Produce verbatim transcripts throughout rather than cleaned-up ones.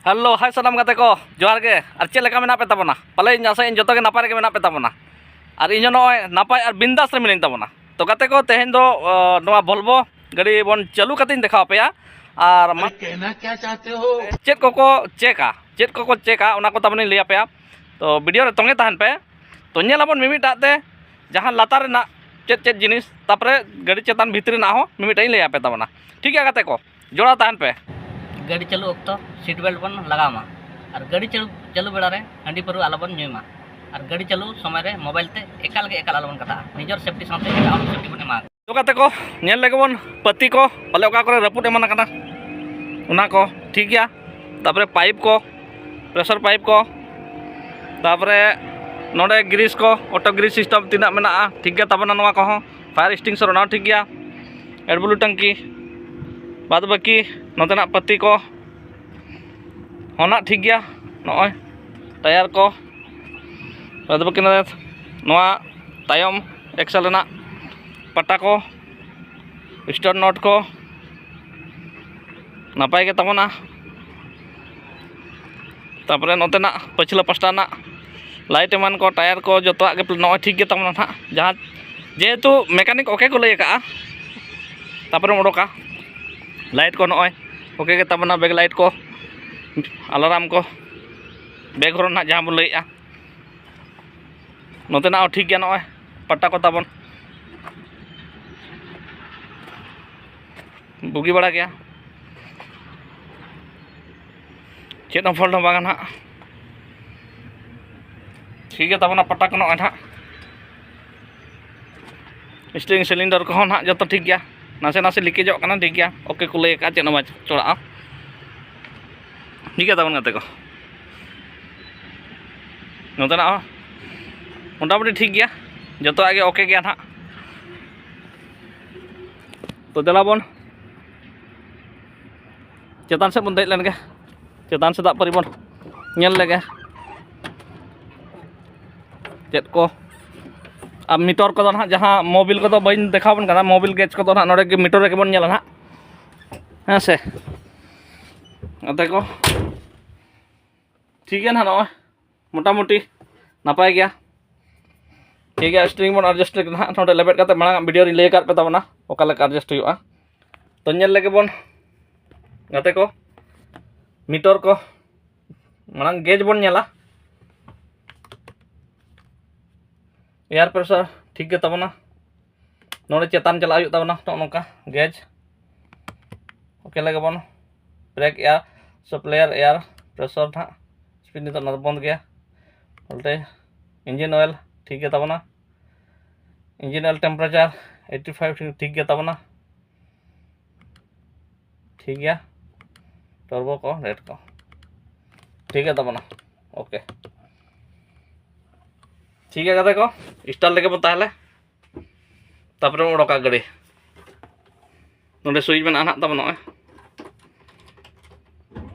Hello, ᱦᱟᱭ ᱥᱟᱱᱟᱢ ᱜᱟᱛᱮ ᱠᱚ, ᱡᱚᱦᱟᱨ ᱜᱮ᱾ ᱟᱨ ᱪᱮᱫ ᱞᱮᱠᱟ ᱢᱮᱱᱟᱜ ᱯᱮ ᱛᱟᱵᱚᱱᱟ? ᱯᱟᱞᱮ ᱤᱧ ᱟᱥᱟᱭᱟᱹᱧ ᱡᱚᱛᱚ ᱜᱮ ᱱᱟᱯᱟᱭ ᱨᱮᱜᱮ ᱢᱮᱱᱟᱜ ᱯᱮ ᱛᱟᱵᱚᱱᱟ᱾ ᱟᱨ ᱤᱧ ᱦᱚᱸ ᱱᱚᱜᱼᱚᱭ ᱱᱟᱯᱟᱭ ᱟᱨ ᱵᱤᱱᱫᱟᱥ ᱨᱮ ᱢᱤᱱᱟᱹᱧ ᱛᱟᱵᱚᱱᱟ᱾ ᱛᱚ ᱜᱟᱛᱮ ᱠᱚ, ᱛᱮᱦᱮᱧ ᱫᱚ, ᱚ, ᱱᱚᱣᱟ ᱵᱷᱚᱞᱵᱚ ᱜᱟᱹᱰᱤ ᱵᱚᱱ ᱪᱟᱹᱞᱩ ᱠᱟᱛᱮᱧ ᱫᱮᱠᱷᱟᱣ ᱟᱯᱮᱭᱟ᱾ ᱟᱨ ᱢᱟ, ᱪᱮᱫ ᱠᱚᱠᱚ ᱪᱮᱠᱟ, ᱪᱮᱫ ᱠᱚᱠᱚ ᱪᱮᱠᱟ, ᱚᱱᱟ ᱠᱚ ᱛᱟᱵᱚᱱᱤᱧ ᱞᱟᱹᱭ ᱟᱯᱮᱭᱟ᱾ ᱛᱚ ᱵᱷᱤᱰᱤᱭᱳ ᱨᱮ ᱛᱚᱸᱜᱮ ᱛᱟᱦᱮᱱ ᱯᱮ᱾ ᱛᱚ ᱧᱮᱞ ᱟᱵᱚᱱ ᱢᱤᱢᱤᱫᱴᱟᱜ ᱛᱮ, ᱡᱟᱦᱟᱸ ᱞᱟᱛᱟᱨ ᱨᱮᱱᱟᱜ ᱪᱮᱫ ᱪᱮᱫ ᱡᱤᱱᱤᱥ, ᱛᱟᱨᱯᱚᱨᱮ ᱜᱟᱹᱰᱤ ᱪᱮᱛᱟᱱ ᱵᱷᱤᱛᱨᱤ ᱨᱮᱱᱟᱜ ᱦᱚᱸ ᱢᱤᱢᱤᱫᱴᱟᱜ ᱤᱧ ᱞᱟᱹᱭ ᱟᱯᱮ ᱛᱟᱵᱚᱱᱟ᱾ ᱴᱷᱤᱠ ᱜᱮᱭᱟ ᱜᱟᱛᱮ ᱠᱚ, ᱡᱚᱲᱟᱣ ᱛᱟᱦᱮᱱ ᱯᱮ᱾ ᱜᱟᱹᱰᱤ ᱪᱟᱹᱞᱩ ᱚᱠᱛᱚ ᱥᱤᱴ ᱵᱮᱞᱴ ᱵᱚᱱ ᱞᱟᱜᱟᱣ ᱢᱟ᱾ ᱟᱨ ᱜᱟᱹᱰᱤ ᱪᱟᱹᱞᱩ, ᱪᱟᱹᱞᱩ ᱵᱮᱲᱟ ᱨᱮ ᱦᱟᱺᱰᱤ ᱯᱟᱹᱨᱣᱟᱹ ᱟᱞᱚᱵᱚᱱ ᱧᱩᱭ ᱢᱟ᱾ ᱟᱨ ᱜᱟᱹᱰᱤ ᱪᱟᱹᱞᱩ ᱥᱚᱢᱚᱭ ᱨᱮ ᱢᱳᱵᱟᱭᱤᱞ ᱛᱮ ᱮᱠᱟᱞ ᱜᱮ ᱮᱠᱟᱞ ᱟᱞᱚᱵᱚᱱ ᱠᱟᱛᱷᱟᱜᱼᱟ᱾ ᱱᱤᱡᱮᱨ ᱥᱮᱯᱴᱤ ᱥᱟᱶᱛᱮ ᱮᱴᱟᱜ ᱦᱚᱲ ᱥᱮᱯᱴᱤ ᱵᱚᱱ ᱮᱢᱟ᱾ ᱛᱚ ᱜᱟᱛᱮ ᱠᱚ, ᱧᱮᱞ ᱞᱮᱜᱮ ᱵᱚᱱ ᱯᱟᱹᱛᱤ ᱠᱚ, ᱯᱟᱞᱮ ᱚᱠᱟ ᱠᱚᱨᱮ ᱨᱟᱹᱯᱩᱫ ᱮᱢᱟᱱ ᱟᱠᱟᱱᱟ, ᱚᱱᱟ ᱠᱚ ᱴᱷᱤᱠ ᱜᱮᱭᱟ᱾ ᱛᱟᱨᱯᱚᱨᱮ ᱯᱟᱭᱤᱯ ᱠᱚ, ᱯᱨᱮᱥᱟᱨ ᱯᱟᱭᱤᱯ ᱠᱚ, ᱛᱟᱨᱯᱚᱨᱮ ᱱᱚᱰᱮ ᱜᱨᱤᱥ ᱠᱚ, ᱚᱴᱳ ᱜᱨᱤᱥ ᱥᱤᱥᱴᱮᱢ ᱛᱤᱱᱟᱹᱜ ᱢᱮᱱᱟᱜᱼᱟ, ᱴᱷᱤᱠ ᱜᱮ ᱛᱟᱵᱚᱱᱟ ᱱᱚᱣᱟ ᱠᱚᱦᱚᱸ᱾ ᱯᱷᱟᱭᱟᱨ ᱮᱠᱥᱴᱤᱝᱥᱟᱨ ᱚᱱᱟ ᱦᱚᱸ ᱴᱷᱤᱠ ᱜᱮᱭᱟ᱾ ᱮᱰᱵᱞᱩ ᱴᱟᱝᱠᱤ, ᱵᱟᱫ ᱵᱟᱹᱠᱤ ᱱᱚᱛᱮᱱᱟᱜ ᱯᱟᱹᱛᱤ ᱠᱚ ᱦᱚᱸ ᱱᱟᱜ ᱴᱷᱤᱠ ᱜᱮᱭᱟ᱾ ᱱᱚᱜᱼᱚᱭ ᱴᱟᱭᱟᱨ ᱠᱚ, ᱵᱟᱫ ᱵᱟᱹᱠᱤ ᱱᱚᱣᱟ ᱛᱟᱭᱚᱢ ᱮᱠᱥᱮᱞ ᱨᱮᱱᱟᱜ ᱯᱟᱴᱟ ᱠᱚ, ᱥᱴᱟᱨᱴ ᱱᱚᱴ ᱠᱚ ᱱᱟᱯᱟᱭ ᱜᱮ ᱛᱟᱵᱚᱱᱟ᱾ ᱛᱟᱨᱯᱚᱨᱮ ᱱᱚᱛᱮᱱᱟᱜ ᱯᱟᱹᱪᱷᱞᱟᱹ ᱯᱟᱥᱴᱟ ᱨᱮᱱᱟᱜ ᱞᱟᱭᱤᱴ ᱮᱢᱟᱱ ᱠᱚ, ᱴᱟᱭᱟᱨ ᱠᱚ, ᱡᱚᱛᱚᱣᱟᱜ ᱜᱮ ᱱᱚᱜᱼᱚᱭ ᱴᱷᱤᱠ ᱜᱮ ᱛᱟᱵᱚᱱᱟ ᱱᱟᱦᱟᱜ, ᱡᱟᱦᱟᱸ ᱡᱮᱦᱮᱛᱩ ᱢᱮᱠᱟᱱᱤᱠ ᱳᱠᱮ ᱠᱚ ᱞᱟᱹᱭ ᱟᱠᱟᱫᱼᱟ᱾ ᱛᱟᱨᱯᱚᱨᱮᱢ ᱚᱰᱳᱠᱟ ᱞᱟᱭᱤᱴ ᱠᱚ, ᱱᱚᱜᱼᱚᱭ ᱳᱠᱮ ᱜᱮ ᱛᱟᱵᱚᱱᱟ, ᱵᱮᱠ ᱞᱟᱭᱤᱴ ᱠᱚ, ᱟᱞᱟᱨᱟᱢ ᱠᱚ, ᱵᱮᱠ ᱦᱚᱨᱚᱱ ᱱᱟᱦᱟᱜ ᱡᱟᱦᱟᱸ ᱵᱚᱱ ᱞᱟᱹᱭᱮᱫᱼᱟ᱾ ᱱᱚᱛᱮᱱᱟᱜ ᱦᱚᱸ ᱴᱷᱤᱠ ᱜᱮᱭᱟ, ᱱᱚᱜᱼᱚᱭ ᱯᱟᱴᱟ ᱠᱚ ᱛᱟᱵᱚᱱ ᱵᱩᱜᱤ ᱵᱟᱲᱟ ᱜᱮᱭᱟ, ᱪᱮᱫ ᱦᱚᱸ ᱯᱷᱚᱞᱴ ᱦᱚᱸ ᱵᱟᱝᱟ ᱱᱟᱦᱟᱜ᱾ ᱴᱷᱤᱠ ᱜᱮ ᱛᱟᱵᱚᱱᱟ ᱯᱟᱴᱟ ᱠᱚ ᱱᱚᱜᱼᱚᱭ ᱱᱟᱦᱟᱜ᱾ ᱥᱴᱤᱭᱟᱨᱤᱝ ᱥᱤᱞᱤᱱᱰᱟᱨ ᱠᱚᱦᱚᱸ ᱱᱟᱦᱟᱜ ᱡᱚᱛᱚ ᱴᱷᱤᱠ ᱜᱮᱭᱟ, ᱱᱟᱥᱮ ᱱᱟᱥᱮ ᱞᱤᱠᱮᱡᱚᱜ ᱠᱟᱱᱟ, ᱴᱷᱤᱠ ᱜᱮᱭᱟ, ᱳᱠᱮ ᱠᱚ ᱞᱟᱹᱭ ᱟᱠᱟᱫᱼᱟ, ᱪᱮᱫ ᱦᱚᱸ ᱵᱟᱝ ᱪᱚᱲᱟᱜᱼᱟ᱾ ᱴᱷᱤᱠ ᱜᱮᱭᱟ ᱛᱟᱵᱚᱱ ᱜᱟᱛᱮ ᱠᱚ, ᱱᱚᱛᱮᱱᱟᱜ ᱦᱚᱸ ᱢᱚᱴᱟᱢᱩᱴᱤ ᱴᱷᱤᱠ ᱜᱮᱭᱟ, ᱡᱚᱛᱚᱣᱟᱜ ᱜᱮ ᱳᱠᱮ ᱜᱮᱭᱟ ᱱᱟᱦᱟᱜ᱾ ᱛᱚ ᱫᱮᱞᱟ ᱵᱚᱱ ᱪᱮᱛᱟᱱ ᱥᱮᱫ ᱵᱚᱱ ᱫᱮᱡ ᱞᱮᱱ ᱜᱮ, ᱪᱮᱛᱟᱱ ᱥᱮᱫᱟᱜ ᱯᱟᱹᱨᱤ ᱵᱚᱱ ᱧᱮᱞ ᱞᱮᱜᱮ ᱪᱮᱫ ᱠᱚ᱾ ᱟᱨ ᱢᱤᱴᱚᱨ ᱠᱚᱫᱚ ᱱᱟᱦᱟᱜ, ᱡᱟᱦᱟᱸ ᱢᱳᱵᱤᱞ ᱠᱚᱫᱚ ᱵᱟᱹᱧ ᱫᱮᱠᱷᱟᱣ ᱵᱚᱱ ᱠᱟᱱᱟ, ᱢᱳᱵᱤᱞ ᱜᱮᱡᱽ ᱠᱚᱫᱚ ᱱᱟᱦᱟᱜ ᱱᱚᱰᱮ ᱜᱮ ᱢᱤᱴᱚᱨ ᱨᱮᱜᱮ ᱵᱚᱱ ᱧᱮᱞᱟ ᱱᱟᱦᱟᱜ, ᱦᱮᱸ ᱥᱮ ᱜᱟᱛᱮ ᱠᱚ᱾ ᱴᱷᱤᱠ ᱜᱮᱭᱟ ᱱᱟᱦᱟᱜ, ᱱᱚᱜᱼᱚᱭ ᱢᱚᱴᱟᱢᱩᱴᱤ ᱱᱟᱯᱟᱭ ᱜᱮᱭᱟ᱾ ᱴᱷᱤᱠ ᱜᱮᱭᱟ, ᱥᱴᱨᱤᱝ ᱵᱚᱱ ᱮᱰᱡᱟᱥᱴ ᱞᱮᱫᱟ ᱱᱟᱦᱟᱜ, ᱱᱚᱰᱮ ᱞᱮᱵᱮᱫ ᱠᱟᱛᱮ ᱢᱟᱲᱟᱝ ᱟᱜ ᱵᱷᱤᱰᱤᱭᱳ ᱨᱤᱧ ᱞᱟᱹᱭ ᱟᱠᱟᱫ ᱯᱮ ᱛᱟᱵᱚᱱᱟ ᱚᱠᱟ ᱞᱮᱠᱟ ᱮᱰᱡᱟᱥᱴ ᱦᱩᱭᱩᱜᱼᱟ᱾ ᱛᱚ ᱧᱮᱞ ᱞᱮᱜᱮ ᱵᱚᱱ ᱜᱟᱛᱮ ᱠᱚ, ᱢᱤᱴᱚᱨ ᱠᱚ, ᱢᱟᱲᱟᱝ ᱜᱮᱡᱽ ᱵᱚᱱ ᱧᱮᱞᱟ᱾ ᱮᱭᱟᱨ ᱯᱨᱮᱥᱟᱨ ᱴᱷᱤᱠ ᱜᱮ ᱛᱟᱵᱚᱱᱟ᱾ ᱱᱚᱰᱮ ᱪᱮᱛᱟᱱ ᱪᱟᱞᱟᱜ ᱦᱩᱭᱩᱜ ᱛᱟᱵᱚᱱᱟ, ᱱᱚᱜᱼᱚ ᱱᱚᱝᱠᱟ ᱜᱮᱡᱽ᱾ ᱳᱠᱮ ᱞᱮᱜᱮ ᱵᱚᱱ brake air supplier air pressure ᱱᱟᱦᱟᱜ ᱥᱯᱤᱰ ᱱᱤᱛᱚᱜ ᱱᱚᱣᱟ ᱫᱚ ᱵᱚᱱᱫ ᱜᱮᱭᱟ᱾ ᱵᱚᱞᱛᱮ ᱤᱧᱡᱤᱱ ᱚᱭᱮᱞ ᱴᱷᱤᱠ ᱜᱮ ᱛᱟᱵᱚᱱᱟ, ᱤᱧᱡᱤᱱ ᱚᱭᱮᱞ ᱴᱮᱢᱯᱟᱨᱮᱪᱟᱨ ᱮᱭᱤᱴᱤ ᱯᱷᱟᱭᱤᱵᱷ ᱴᱷᱤᱠ ᱜᱮ ᱛᱟᱵᱚᱱᱟ᱾ ᱴᱷᱤᱠ ᱜᱮᱭᱟ, ᱴᱟᱨᱵᱳ ᱠᱚ, ᱨᱮᱰ ᱠᱚ ᱴᱷᱤᱠ ᱜᱮ ᱛᱟᱵᱚᱱᱟ᱾ ᱳᱠᱮ, ᱴᱷᱤᱠ ᱜᱮᱭᱟ ᱜᱟᱛᱮ ᱠᱚ, ᱥᱴᱟᱨᱴ ᱞᱮᱜᱮ ᱵᱚᱱ ᱛᱟᱦᱚᱞᱮ, ᱛᱟᱨᱯᱚᱨᱮ ᱵᱚᱱ ᱚᱰᱚᱠᱟ ᱜᱟᱹᱰᱤ᱾ ᱱᱚᱰᱮ ᱥᱩᱭᱤᱪ ᱢᱮᱱᱟᱜᱼᱟ ᱱᱟᱦᱟᱜ ᱛᱟᱵᱚᱱ, ᱱᱚᱜᱼᱚᱭ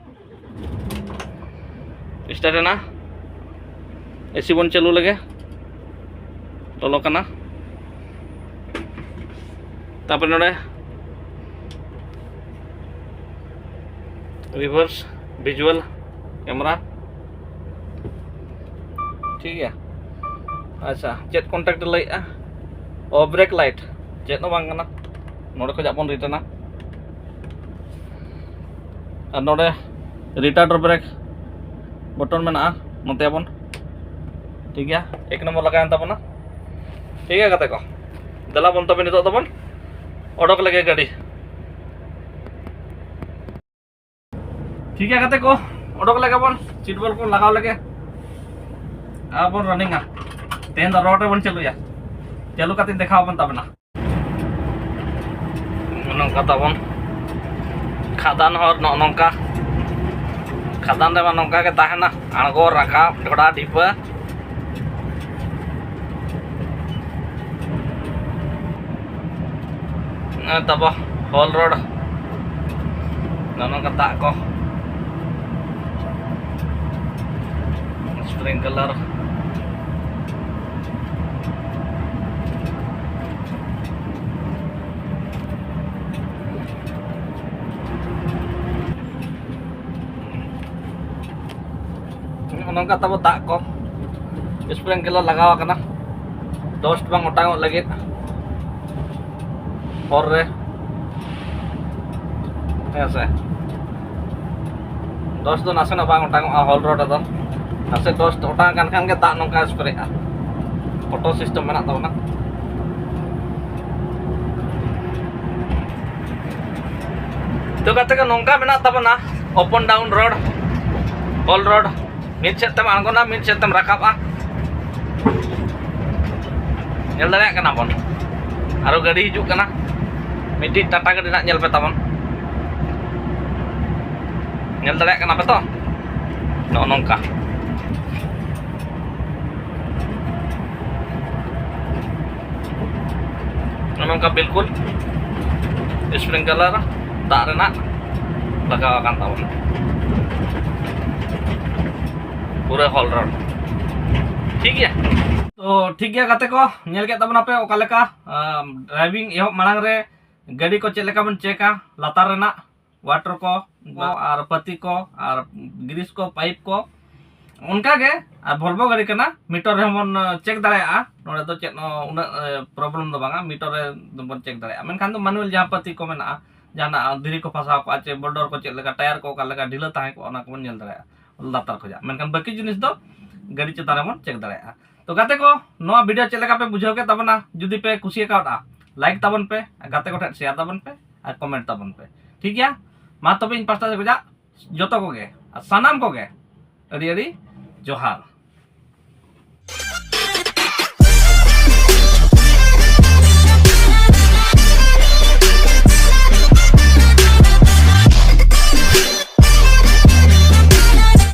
ᱥᱴᱟᱨᱴ ᱮᱱᱟ᱾ ᱮᱥᱤ ᱵᱚᱱ ᱪᱟᱹᱞᱩ ᱞᱮᱜᱮ, ᱞᱚᱞᱚ ᱠᱟᱱᱟ᱾ ᱛᱟᱨᱯᱚᱨᱮ ᱱᱚᱰᱮ ᱨᱤᱵᱷᱟᱨᱥ ᱵᱷᱤᱡᱩᱣᱟᱞ ᱠᱮᱢᱮᱨᱟ, ᱴᱷᱤᱠ ᱜᱮᱭᱟ᱾ ᱟᱪᱪᱷᱟ, ᱪᱮᱫ ᱠᱚᱱᱴᱟᱠᱴ ᱞᱟᱹᱭᱮᱜᱼᱟ? ᱚ, ᱵᱨᱮᱠ ᱞᱟᱭᱤᱴ, ᱪᱮᱫ ᱦᱚᱸ ᱵᱟᱝ ᱠᱟᱱᱟ᱾ ᱱᱚᱰᱮ ᱠᱷᱚᱱᱟᱜ ᱵᱚᱱ ᱨᱤᱴᱟᱨᱱᱟ, ᱟᱨ ᱱᱚᱰᱮ ᱨᱤᱴᱟᱨᱰ ᱵᱨᱮᱠ ᱵᱚᱴᱚᱱ ᱢᱮᱱᱟᱜᱼᱟ, ᱱᱚᱛᱮ ᱵᱚᱱ, ᱴᱷᱤᱠ ᱜᱮᱭᱟ, ᱮᱠ ᱱᱚᱢᱵᱚᱨ ᱞᱟᱜᱟᱣᱮᱱ ᱛᱟᱵᱚᱱᱟ᱾ ᱴᱷᱤᱠ ᱜᱮᱭᱟ ᱜᱟᱛᱮ ᱠᱚ, ᱫᱮᱞᱟ ᱵᱚᱱ ᱛᱚᱵᱮ ᱱᱤᱛᱚᱜ ᱫᱚᱵᱚᱱ ᱚᱰᱚᱠ ᱞᱮᱜᱮ ᱜᱟᱹᱰᱤ᱾ ᱴᱷᱤᱠ ᱜᱮᱭᱟ ᱜᱟᱛᱮ ᱠᱚ, ᱚᱰᱚᱠ ᱞᱮᱜᱮ ᱵᱚᱱ, ᱥᱤᱴ ᱵᱮᱞᱴ ᱵᱚᱱ ᱞᱟᱜᱟᱣ ᱞᱮᱜᱮ, ᱟᱨ ᱵᱚᱱ ᱨᱟᱱᱤᱝᱟ᱾ ᱛᱮᱦᱮᱧ ᱫᱚ ᱨᱚᱰ ᱨᱮᱵᱚᱱ ᱪᱟᱹᱞᱩᱭᱟ᱾ ᱪᱟᱹᱞᱩ ᱠᱟᱛᱮᱧ ᱫᱮᱠᱷᱟᱣ ᱟᱵᱚᱱ ᱛᱟᱵᱚᱱᱟ᱾ ᱱᱚᱝᱠᱟ ᱛᱟᱵᱚᱱ ᱠᱷᱟᱫᱟᱱ ᱦᱚᱨ, ᱱᱚᱜᱼᱚ ᱱᱚᱝᱠᱟ ᱠᱷᱟᱫᱟᱱ ᱨᱮᱢᱟ ᱱᱚᱝᱠᱟ ᱜᱮ ᱛᱟᱦᱮᱱᱟ, ᱟᱬᱜᱚ ᱨᱟᱠᱟᱵ, ᱰᱷᱚᱰᱟ ᱰᱷᱤᱯᱟᱹ᱾ ᱱᱚᱜᱼᱚᱭ ᱛᱟᱵᱚ ᱦᱚᱞ ᱨᱳᱰ, ᱱᱚᱜᱼᱚ ᱱᱚᱝᱠᱟ ᱫᱟᱜ ᱠᱚ, ᱥᱯᱨᱤᱝᱠᱞᱟᱨ᱾ ᱱᱚᱝᱠᱟ ᱛᱟᱵᱚ ᱫᱟᱜ ᱠᱚ, ᱥᱯᱨᱤᱝᱠᱞᱟᱨ ᱞᱟᱜᱟᱣ ᱟᱠᱟᱱᱟ, ᱰᱚᱥᱴ ᱵᱟᱝ ᱚᱴᱟᱝᱚᱜ ᱞᱟᱹᱜᱤᱫ ᱦᱚᱨ ᱨᱮ᱾ ᱦᱮᱸ ᱥᱮ, ᱰᱚᱥᱴ ᱫᱚ ᱱᱟᱥᱮᱱᱟᱜ ᱵᱟᱝ ᱚᱴᱟᱝᱚᱜᱼᱟ ᱦᱚᱞ ᱨᱳᱰ ᱨᱮᱫᱚ᱾ ᱱᱟᱥᱮ ᱰᱚᱥᱴ ᱚᱴᱟᱝ ᱟᱠᱟᱱ ᱠᱷᱟᱱ ᱜᱮ ᱫᱟᱜ ᱱᱚᱝᱠᱟ ᱥᱯᱨᱮᱜᱼᱟ᱾ ᱚᱴᱳ ᱥᱤᱥᱴᱮᱢ ᱢᱮᱱᱟᱜ ᱛᱟᱵᱚᱱᱟ᱾ ᱛᱚ ᱜᱟᱛᱮ ᱠᱚ, ᱱᱚᱝᱠᱟ ᱢᱮᱱᱟᱜ ᱛᱟᱵᱚᱱᱟ up and down road, whole road. ᱢᱤᱫ ᱥᱮᱫ ᱛᱮᱢ ᱟᱬᱜᱚᱱᱟ, ᱢᱤᱫ ᱥᱮᱫ ᱛᱮᱢ ᱨᱟᱠᱟᱵᱼᱟ᱾ ᱧᱮᱞ ᱫᱟᱲᱮᱭᱟᱜ ᱠᱟᱱᱟ ᱵᱚᱱ, ᱟᱨᱚ ᱜᱟᱹᱰᱤ ᱦᱤᱡᱩᱜ ᱠᱟᱱᱟ᱾ ᱢᱤᱫᱴᱤᱡ ᱴᱟᱴᱟ ᱜᱟᱹᱰᱤ ᱱᱟᱜ ᱧᱮᱞ ᱯᱮ ᱛᱟᱵᱚᱱ᱾ ᱧᱮᱞ ᱫᱟᱲᱮᱭᱟᱜ ᱠᱟᱱᱟ ᱯᱮ ᱛᱚ, ᱱᱚᱜᱼᱚ ᱱᱚᱝᱠᱟ᱾ ᱱᱚᱜᱼᱚ ᱱᱚᱝᱠᱟ ᱵᱤᱞᱠᱩᱞ ᱥᱯᱨᱤᱝᱠᱞᱟᱨ ᱫᱟᱜ ᱨᱮᱱᱟᱜ ᱞᱟᱜᱟᱣ ᱟᱠᱟᱱ ᱛᱟᱵᱚᱱᱟ ᱯᱩᱨᱟᱹ ᱦᱚᱞ ᱨᱳᱰ᱾ ᱴᱷᱤᱠ ᱜᱮᱭᱟ᱾ ᱛᱚ ᱴᱷᱤᱠ ᱜᱮᱭᱟ ᱜᱟᱛᱮ ᱠᱚ, ᱧᱮᱞ ᱠᱮᱫ ᱛᱟᱵᱚᱱᱟᱯᱮ ᱚᱠᱟ ᱞᱮᱠᱟ ᱰᱨᱟᱭᱵᱷᱤᱝ ᱮᱦᱚᱵ ᱢᱟᱲᱟᱝ ᱨᱮ ᱜᱟᱹᱰᱤ ᱠᱚ ᱪᱮᱫ ᱞᱮᱠᱟ ᱵᱚᱱ ᱪᱮᱠᱟ ᱞᱟᱛᱟᱨ ᱨᱮᱱᱟᱜ ᱣᱟᱴᱟᱨ ᱠᱚ ᱟᱨ ᱯᱟᱹᱛᱤ ᱠᱚ ᱟᱨ ᱜᱨᱤᱥ ᱠᱚ, ᱯᱟᱭᱤᱯ ᱠᱚ᱾ ᱚᱱᱠᱟ ᱜᱮ ᱟᱨ ᱵᱷᱚᱞᱵᱷᱳ ᱜᱟᱹᱰᱤ ᱠᱟᱱᱟ, ᱢᱤᱴᱟᱨ ᱨᱮᱦᱚᱸ ᱵᱚᱱ ᱪᱮᱠ ᱫᱟᱲᱮᱭᱟᱜᱼᱟ᱾ ᱱᱚᱰᱮ ᱫᱚ ᱪᱮᱫ ᱦᱚᱸ ᱩᱱᱟᱹᱜ ᱯᱨᱚᱵᱞᱮᱢ ᱫᱚ ᱵᱟᱝᱟ, ᱢᱤᱴᱟᱨ ᱨᱮ ᱵᱚᱱ ᱪᱮᱠ ᱫᱟᱲᱮᱭᱟᱜᱼᱟ᱾ ᱢᱮᱱᱠᱷᱟᱱ ᱫᱚ ᱢᱟᱱᱩᱣᱟᱞ ᱡᱟᱦᱟᱸ ᱯᱟᱹᱛᱤ ᱠᱚ ᱢᱮᱱᱟᱜᱼᱟ, ᱡᱟᱦᱟᱱᱟᱜ ᱫᱷᱤᱨᱤ ᱠᱚ ᱯᱷᱟᱥᱟᱣ ᱠᱚᱜᱼᱟ ᱪᱮ ᱵᱳᱞᱰᱟᱨ ᱠᱚ ᱪᱮᱫ ᱞᱮᱠᱟ, ᱴᱟᱭᱟᱨ ᱠᱚ ᱚᱠᱟ ᱞᱮᱠᱟ ᱰᱷᱤᱞᱟᱹ ᱛᱟᱦᱮᱸ ᱠᱚᱜᱼᱟ, ᱚᱱᱟ ᱠᱚᱵᱚᱱ ᱧᱮᱞ ᱫᱟᱲᱮᱭᱟᱜᱼᱟ ᱞᱟᱛᱟᱨ ᱠᱷᱚᱱᱟᱜ᱾ ᱢᱮᱱᱠᱷᱟᱱ ᱵᱟᱹᱠᱤ ᱡᱤᱱᱤᱥ ᱫᱚ ᱜᱟᱹᱰᱤ ᱪᱮᱛᱟᱱ ᱨᱮᱵᱚᱱ ᱪᱮᱠ ᱫᱟᱲᱮᱭᱟᱜᱼᱟ᱾ ᱛᱚ ᱜᱟᱛᱮ ᱠᱚ, ᱱᱚᱣᱟ ᱵᱷᱤᱰᱤᱭᱳ ᱪᱮᱫ ᱞᱮᱠᱟ ᱯᱮ ᱵᱩᱡᱷᱟᱹᱣ ᱠᱮᱫ ᱛᱟᱵᱚᱱᱟ? ᱡᱩᱫᱤ ᱯᱮ ᱠᱩᱥᱤ ᱟᱠᱟᱣᱫᱼᱟ, ᱞᱟᱭᱤᱠ ᱛᱟᱵᱚᱱ ᱯᱮ, ᱟᱨ ᱜᱟᱛᱮ ᱠᱚᱴᱷᱮᱱ ᱥᱮᱭᱟᱨ ᱛᱟᱵᱚᱱ ᱯᱮ, ᱟᱨ ᱠᱚᱢᱮᱱᱴ ᱛᱟᱵᱚᱱ ᱯᱮ᱾ ᱴᱷᱤᱠ ᱜᱮᱭᱟ, ᱢᱟ ᱛᱚᱵᱮ ᱤᱧ ᱯᱟᱥᱴᱟ ᱥᱮᱫ ᱠᱷᱚᱱᱟᱜ ᱡᱚᱛᱚ ᱠᱚᱜᱮ ᱟᱨ ᱥᱟᱱᱟᱢ ᱠᱚᱜᱮ ᱟᱹᱰᱤ ᱟᱹᱰᱤ ᱡᱚᱦᱟᱨ᱾